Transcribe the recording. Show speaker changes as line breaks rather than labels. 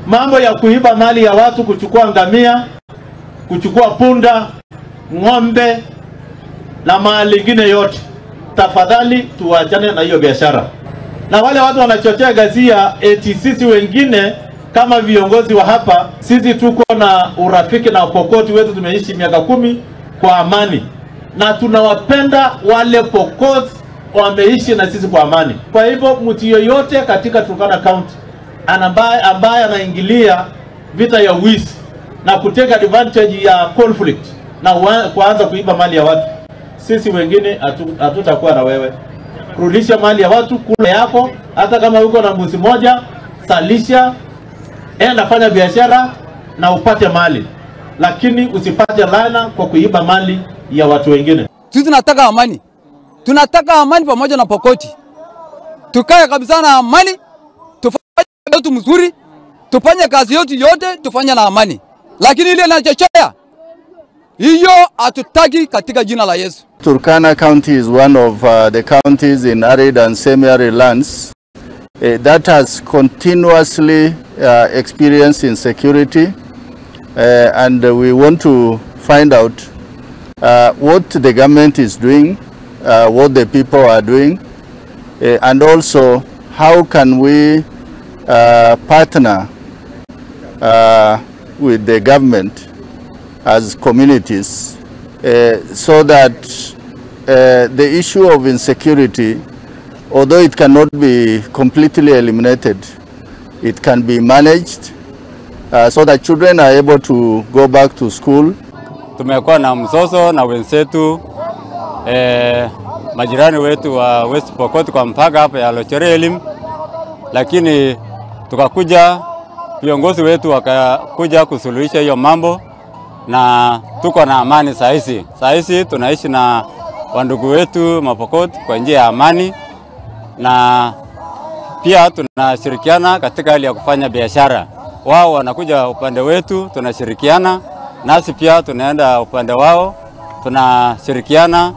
Mambo ya kuiba mali ya watu, kuchukua ngamia, kuchukua punda, ng'ombe na mali nyingine yote, tafadhali tuachane na hiyo biashara. Na wale watu wanachochea ghasia eti sisi wengine kama viongozi wa hapa, sisi tuko na urafiki na Pokoti wetu, tumeishi miaka 10 kwa amani na tunawapenda wale Pokot wameishi na sisi kwa amani. Kwa hivyo mtu yoyote katika Turkana County ambaye anaingilia vita ya wizi na kuteka advantage ya conflict na kuanza kuiba mali ya watu, sisi wengine hatutakuwa na wewe. Rudisha mali ya watu, kula yako, hata kama uko na mbuzi moja, salisha, enda fanya biashara na upate mali, lakini usipate laana kwa kuiba mali ya watu wengine.
Sisi tunataka amani. Tunataka amani pamoja na Pokoti. Tukae kabisa na amani, tufanye yetu mzuri, tufanye kazi yetu yote, tufanye na amani. Lakini ile inachochea hiyo hatutaki katika jina la Yesu.
Turkana County is one of the counties in arid and semi-arid lands that has continuously experienced insecurity, and we want to find out what the government is doing, what the people are doing, and also how can we partner with the government as communities so that the issue of insecurity, although it cannot be completely eliminated, it can be managed so that children are able to go back to school.
Tumekuwa na mzozo na wenzetu majirani wetu wa West Pokot kwa mpaka hapa ya Lochorelim, lakini tukakuja viongozi wetu wakakuja kusuluhisha hiyo mambo na tuko na amani saa hizi. Saa hizi tunaishi na wandugu wetu Mapokot kwa njia ya amani, na pia tunashirikiana katika hali ya kufanya biashara. Wao wanakuja upande wetu, tunashirikiana, nasi pia tunaenda upande wao, tunashirikiana.